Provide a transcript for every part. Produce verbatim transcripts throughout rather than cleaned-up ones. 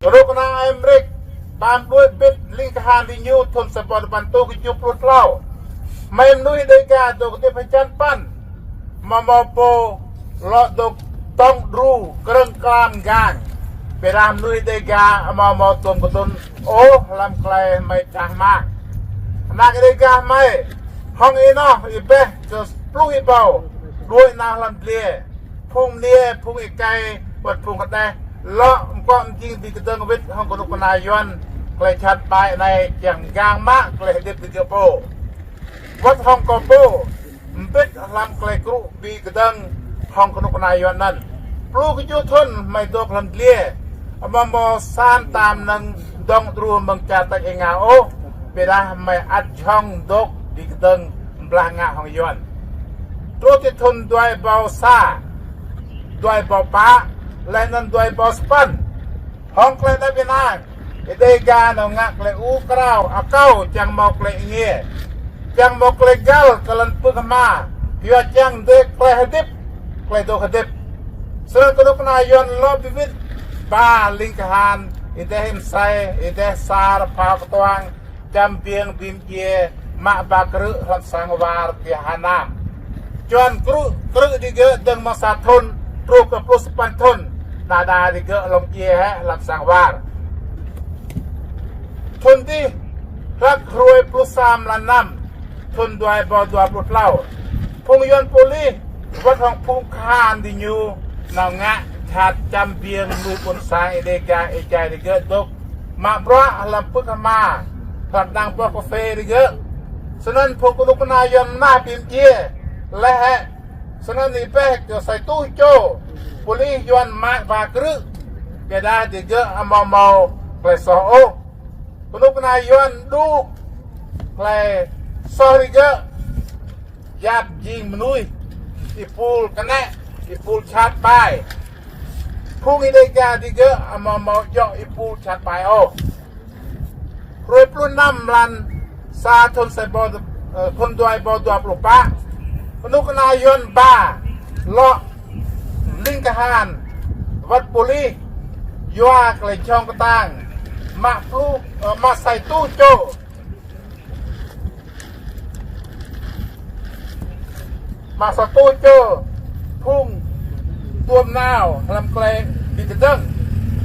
Kơnuk kơna Amêrik, pơpŭ đuaĭ bĭt ling kahan diñu thŭn sa rơbâo dua păn rơtuh kơjuh pluh klâo. Hmei mơnuih Dêga dŏ hơdip hơjăn păn. Hmâo hmâo pô lŏ dŏ tŏng đru krơ̆ng klam gang. Ƀiădah mơnuih Dêga hmâo hmâo tuôm kơtŭn ôh hlăm klei hmei čah hmang. Ană Dêga hmei, hŏng ih noh ih ƀeh kơ pluh ih ƀâo, đuaĭ nao hlăm dliê. Phung mniê, phung êkei, wơ̆t phung kơđeh, lŏ mkŏ mjing ƀing kơdơ̆ng wĭt hŏng kơnuk kơna Yuăn, klei jhat ƀai anai kiăng gang mă klei hơdip digơ̆ pô. Wơ̆t hŏng kơ pô, mbĭt hlăm klei krŭ ƀing kơdơ̆ng hŏng kơnuk kơna Yuăn anŭn. Pluh kơjuh thŭn hmei dŏ hlăm dliê, hmâo hmâo sa mơta mơnơ̆ng dŏng đru mơ̆ng čar tač êngao ôh, ƀiădah hmei ăt jhŏng dŏ ƀing kơdơ̆ng blah ngă hŏng Yuăn. Truh ti thŭn dua ƀâo sa, dua ƀâo pă, laih anŭn dua ƀâo sapăn. Hŏng klei đăp ênang, ih Dêga nao ngă klei ur krao akâo kiăng hmâo klei êngiê, kiăng hmâo klei găl kơ lŏn pưk hma, yua kiăng dêh klei hơdip, klei dŏ hơdip. Snăn kơnuk kơna Yuăn lŏ bi wĭt ba ling kahan, ih dêh Msei, ih dêh Sar, Phao Kơtuang, Čăm Biêng, Bi Mdjiê, mă ba krư̆ hlăm sang war ti Hà Nam. Čuăn krư̆, krư̆ digơ̆ dơ̆ng mơ̆ng sa thŭn truh kơ pluh sapăn thŭn, đa đa digơ̆ lŏng djiê hĕ hlăm sang war. Thŭn dih, hrăk hruê pluh sa mlan năm, thŭn dua ƀâo dua pluh klâo, phung Yuăn pôlis wơ̆t hŏng phung kahan diñu nao ngă jhat Čăm Biêng mơnuih ƀuôn sang ih Dêga êjai digơ̆ dŏ mă bruă hlăm pưk hma, hlăm đang boh kơphê digơ̆. Snăn phung kơnuk kơna Yuăn mơnah Bi Mdjiê laih hĕ. Snăn ih ƀeh kơ sa êtuh čô pôlis Yuăn mă ba krư̆, ƀiădah digơ̆ amâo hmâo klei soh ôh. Kơnuk kơna Yuăn đŭk klei soh digơ̆, yap jing mơnuih, êpul kơnĕ, êpul jhat ƀai. Phung ih Dêga digơ̆ amâo hmâo djŏ êpul jhat ƀai ôh. Hruê pluh năm mlan sa thŭn sa ƀâo, ơ, thŭn dua ƀâo dua pluh pă, kơnuk kơna Yuăn ba lŏ ling kahan wơ̆t pôlis yua klei jhŏng kơtang mă pluh, ơ, mă sa êtuh čô. Mă sa êtuh čô phung tuôm nao hlăm klei bi kdơ̆ng.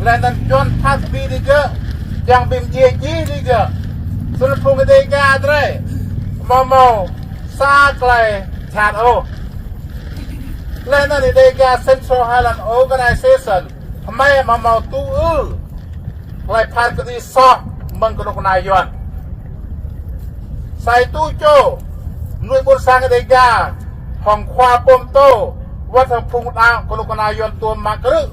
Laih anŭn Yuăn phat kơƀĭ digơ̆, kiăng bi mdjiê jih digơ̆. Snăn phung Dêga drei amâo hmâo sa klei jhat ôh. Laih anŭn Dêga Central Highland Organization, hmei amâo hmâo tŭ ư klei phat kơđi soh mơ̆ng kơnuk kơna Yuăn. Sa êtuh čô mơnuih ƀuôn sang Dêga hŏng khua pô mtô wơ̆t hŏng phung đăo kơnuk kơna Yuăn tuôm mă krư̆.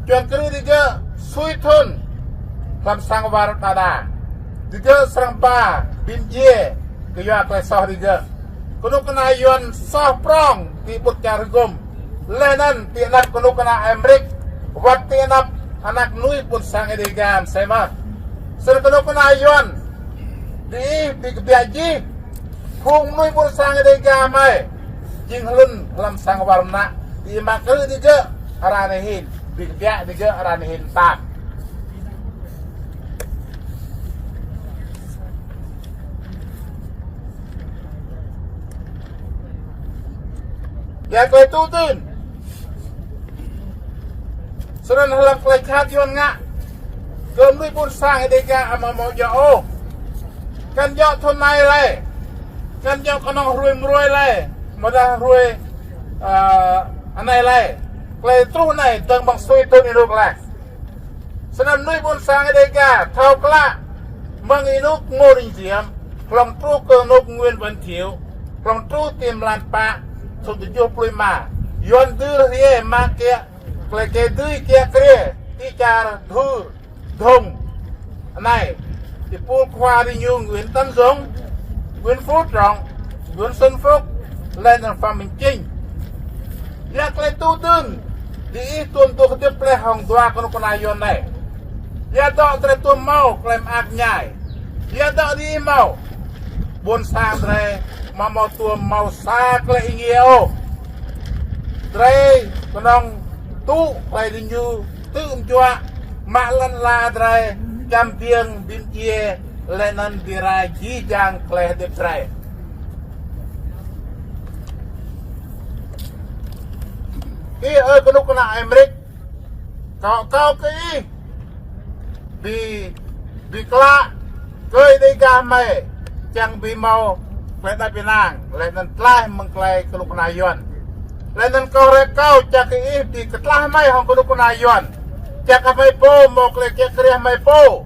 Čuăn krư̆ digơ̆ sui thŭn hlăm sang war đa đa. Digơ̆ srăng ba bi mdjiê kyua klei soh digơ̆. Kơnuk kơna Yuăn soh prŏng ti ƀut čar hgŭm. Laih anŭn ti anăp kơnuk kơna Amêrik, wơ̆t ti anăp anak mơnuih ƀuôn sang Dêga msĕ mơh. Snăn kơnuk kơna Yuăn, diih bi kbiă jih, phung mơnuih ƀuôn sang Dêga hmei, jing hlŭn hlăm sang war mơnă, diih mă krư̆ digơ̆ ară anei hĭn, bi kbiă digơ̆ ară anei hĭn mơtam. Yua klei tŭ dưn. Snăn hlăm klei jhat Yuăn ngă kơ mơnuih ƀuôn sang Dêga amâo hmâo djŏ ôh. Kăn djŏ thŭn anei lĕ. Kăn djŏ kơnơ̆ng hruê mrơi lĕ. Amâodah hruê, ơ, anei lĕ. Klei truh anei dơ̆ng mơ̆ng sui thŭn ênuk lĕ. Snăn mơnuih ƀuôn sang Dêga thâo klă mơ̆ng ênuk Ngô Đình Diệm, hlŏng truh kơ ênuk Nguyễn Văn Thiệu, hlŏng truh ti mlan pă thŭn kơjuh pluh êma, Yuăn dưi hriê mă kiă klei kê dưi kiă kriê ti čar Dhur Dhung anei. Êpul khua diñu Nguyễn Tấn Dũng, Nguyễn Phú Trọng, Nguyễn Xuân Phúc, laih anŭn Phạm Minh Chính. Yua klei tŭ dưn, diih tuôm dŏ hơdip leh hŏng dua kơnuk kơna Yuăn anei. Yua dŏ drei tuôm hmâo klei mơak mơñai. Yua dŏ diih hmâo. Ƀuôn sang drei amâo hmâo tuôm hmâo sa klei êngiê ôh. Drei kơnơ̆ng tŭ klei diñu tŭ mjuă, mă lŏn ala drơi, čăm biêng bim djiê, laih anŭn bi rai jih jang tơlơi hơdip drơi. Ih ơi kơnuk kơna Amêrik, kâo akâo kơ ih bi, bi klă kơ Dêga mơi, čang bi hmâo tơlơi đaŏ ƀing ta, laih anŭn tlaih mơ̆ng tơlơi kơnuk kơna Yuan. Laih anŭn kâo rai akâo čang kơ ih bi kơtlaih mơi hăng kơnuk kơna Yuan. Čang kơ mơi pô hmâo tơlơi kiă kriê mơi pô,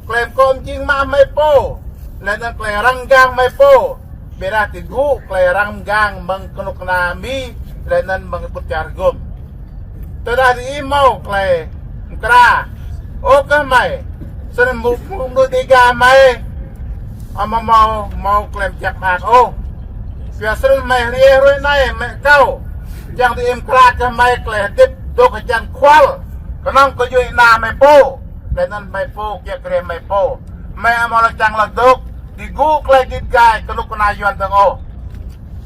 tơlơi mơkŏ mơjing mă mơi pô, laih anŭn tơlơi răng mơgang mơi pô. Ƀiădah tơgŭ tơlơi răng mơgang mơ̆ng kơnuk kơna Mi, laih anŭn mơ̆ng ƀut čar gum. Tơdah ih hmâo tơlơi mơkra, ôh kơ mơi, sĭt mơ̆ mơnuih Dêga mơi, amâo hmâo, hmâo tơlơi mơčeh mơak ôh. Yua sĭt mơi hriê hrơi anai mơi akâo, čang ih mơkra kơ mơi tơlơi hơdip dŏ kơjăn khual, kơnơ̆ng kơ djuai ania mơi pô, laih anŭn mơi pô kiă kriê mơi pô. Mơi amâo lŏ čang lŏ dŏ, tơgŭ tơlơi git gai kơnuk kơna Yuan dơ̆ng ôh.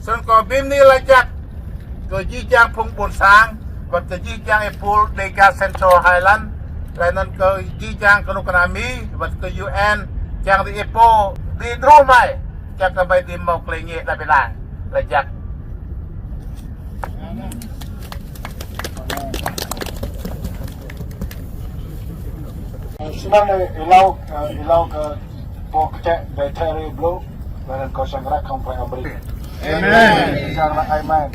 Sĭt kâo bi mni laih jăk kơ jih jang phung ƀuôn sang, wơ̆t kơ jih jang êpul Dêga Central Highland, laih anŭn kơ jih jang kơnuk kơna Mi, wơ̆t kơ U N, čang ih pô, ih đru mơi, čang kơ mơi ih hmâo tơlơi ngă đaŏ ƀing ta, laih jăk. Snăn ih laĭ, ih laĭ kơ pô kơčĕ ƀơi Terry Blue, laih anŭn kâo srăng răk hăng plei Amêrik. Amen. Srăng răk amen.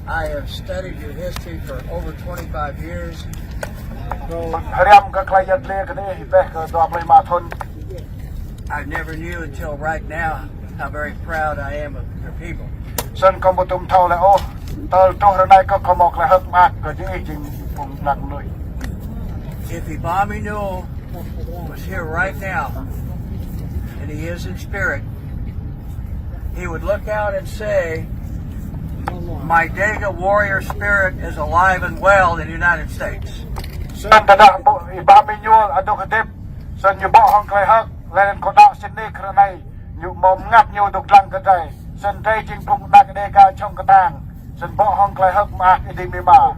I have studied your history for over twenty-five years. Hriăm kơ tơlơi yăl dliê kơ ih ƀĕ kơ dua pluh êma thŭn. I never knew until right now how very proud I am of your people. Sĭt kâo ƀu tŭ thâo lĕ ôh, tơl truh hrơi anai kâo hmâo tơlơi hơ̆k mơak kơ ih jing phung anak mơnuih. If Ih Ba Mi Nul was here right now, and he is in spirit, he would look out and say, "My Dega warrior spirit is alive and well in the United States." Sĭt tơdah ƀu Ih Ba Mi Nul adôk hơdip, sĭt ñu ƀuh hăng tơlơi hơ̆k, laih anŭn kâo đaŏ sĭt nik hrơi anai, ñu hmâo mơngăt ñu dŏ lăng kơ drơi, sĭt drơi jing phung anak Dêga čŏng kơtang, sĭt ƀuh hăng tơlơi hơ̆k mơak ih dĭ mơ̆.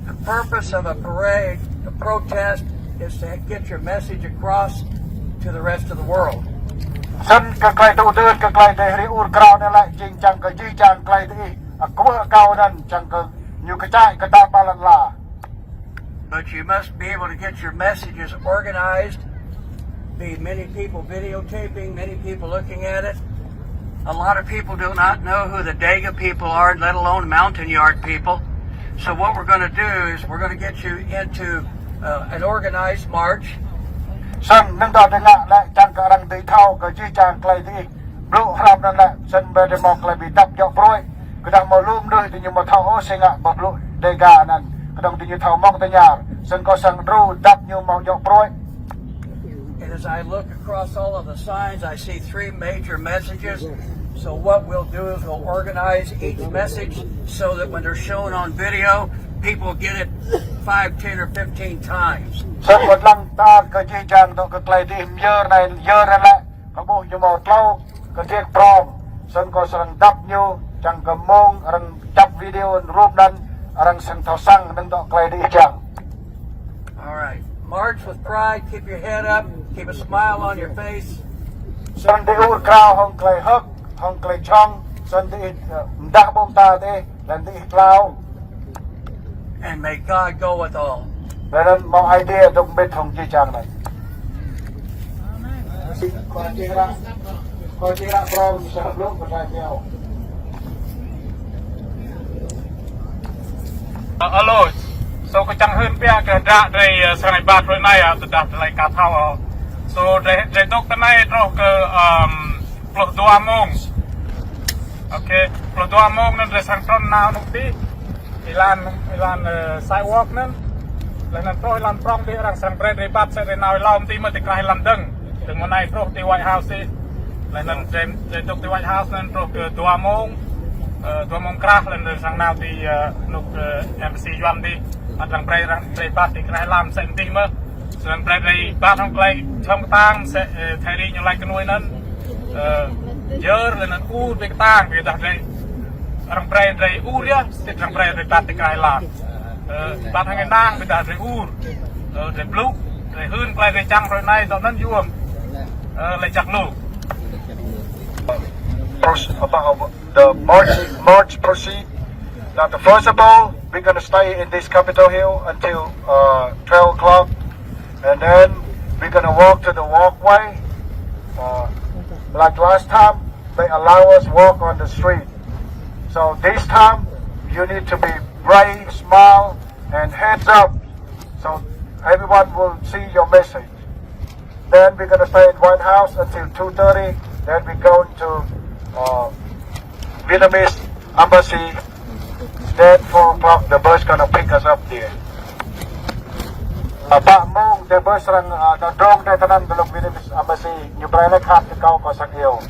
The purpose of a parade, a protest, is to get your message across to the rest of the world. Sĭt kơ tơlơi tŭ dưn, kơ tơlơi drơi hriê ur krao anai lĕ, jing čang kơ jih jang tơlơi ih akŏ akâo anŭn čang kơ ñu kơčăp kơ ta ƀơi lŏn ala. But you must be able to get your messages organized, be many people videotaping, many people looking at it. A lot of people do not know who the Dega people are, let alone Montagnard people. So what we're gonna do is we're gonna get you into, uh, an organized march. Sĭt năng dŏ tơngă lĕ čang kơ arăng dưi thâo kơ jih jang tơlơi ih blŭ hrăm anŭn lĕ, sĭt ƀĕ tơlơi mơ̆ tơlơi bi dăp djŏ pruai. Kơdah hmâo lu mơnuih tơ ñu hmâo thâo ôh si ngă ƀu blŭ Dêga anŭn. Kơnơ̆ng tơ ñu thâo mơ̆ng tơñar. Sĭt kâo srăng đru dăp ñu hmâo djŏ pruai. And as I look across all of the signs, I see three major messages. So what we'll do is we'll organize each message so that when they're shown on video, people get it five, ten, or fifteen times. Sĭt kâo lăng tar kơ jih jang dŏ kơ tơlơi ih yơr anai, yơr anai lĕ. Kâo ƀuh ñu hmâo tlâo kơdriêk prŏng. Sĭt kâo srăng dăp ñu, čang kơ mơ̆ng arăng čăp video rup anŭn, arăng srăng thâo săng năng dŏ tơlơi ih čang. All right. March with pride, keep your head up, keep a smile on your face. Sĭt ih ur krao hăng tơlơi hơ̆k, hăng tơlơi čŏng, sĭt ih, ơ, mdah ƀô̆ mơta ih, laih anŭn ih tlao. And may God go with all. Laih anŭn mơ̆ng Ơi Adai dŏ mbĭt hăng jih jang anai. Kâo či răk, kâo či răk prŏng sa blŏk kơ ta jao. Ơ, alo, so kâo čang hưn biă kơ dră drơi, ơ, srăng ih ƀuh hrơi anai, ơ, tơdah tơlơi ka thâo, ơ. So drơi, drơi dŏ tơ anai truh kơ, ưm, pluh dua mông. Ôkê, pluh dua mông anŭn drơi srăng trŭn nao anŭn tih. Êlan, êlan, ơ, sidewalk anŭn. Laih anŭn truh êlan prŏng tih arăng srăng brơi drơi ƀuh sĭt drơi nao êlâo tih mơ̆ ti krah êlan dơ̆ng. Dơ̆ng mơ̆ng anai truh ti White House tih. Laih anŭn drơi, drơi dŏ ti White House anŭn truh kơ dua mông. Ơ, dua mông krah laih anŭn drơi srăng nao ti, ơ, anŭn, ơ, embassy Yuan tih. Arăng brơi, arăng brơi ƀuh ti krah êlan sĭt tih mơ̆. Srăng brơi drơi ƀuh hăng tơlơi čŏng kơtang sĭt, ơ, Terry ñu laĭ kơ nuih anŭn. Ơ, yơr laih anŭn ur ƀơi kơtang, ƀiădah drơi. Arăng brơi drơi ur yơh, sĭt arăng brơi drơi ƀuh ti krah êlan. Ơ, ƀă hăng ih năng ƀiădah drơi ur, ơ, drơi blŭ, drơi hưn, tơlơi drơi čang hrơi anai, dŏ anŭn yôm. Ơ, lĕ čăk lu. Pros-, about the march, march proceed. Now, the first of all, we're gonna stay in this Capitol Hill until, uh, twelve o'clock, and then we're gonna walk to the walkway. Uh, like last time, they allow us walk on the street. So this time, you need to be brave, smile, and heads up. So everyone will see your message. Then we're gonna stay in White House until two thirty. Then we going to, uh, Vietnamese embassy. Then four o'clock, the bus gonna pick us up there. Ơ, ƀă mông, the bus arăng, ơ, dŏ dơ̆ng đơi tơnăn tơlŭk Vietnamese embassy, ñu brơi lĕ khăp kơ kâo, kâo sang iâu.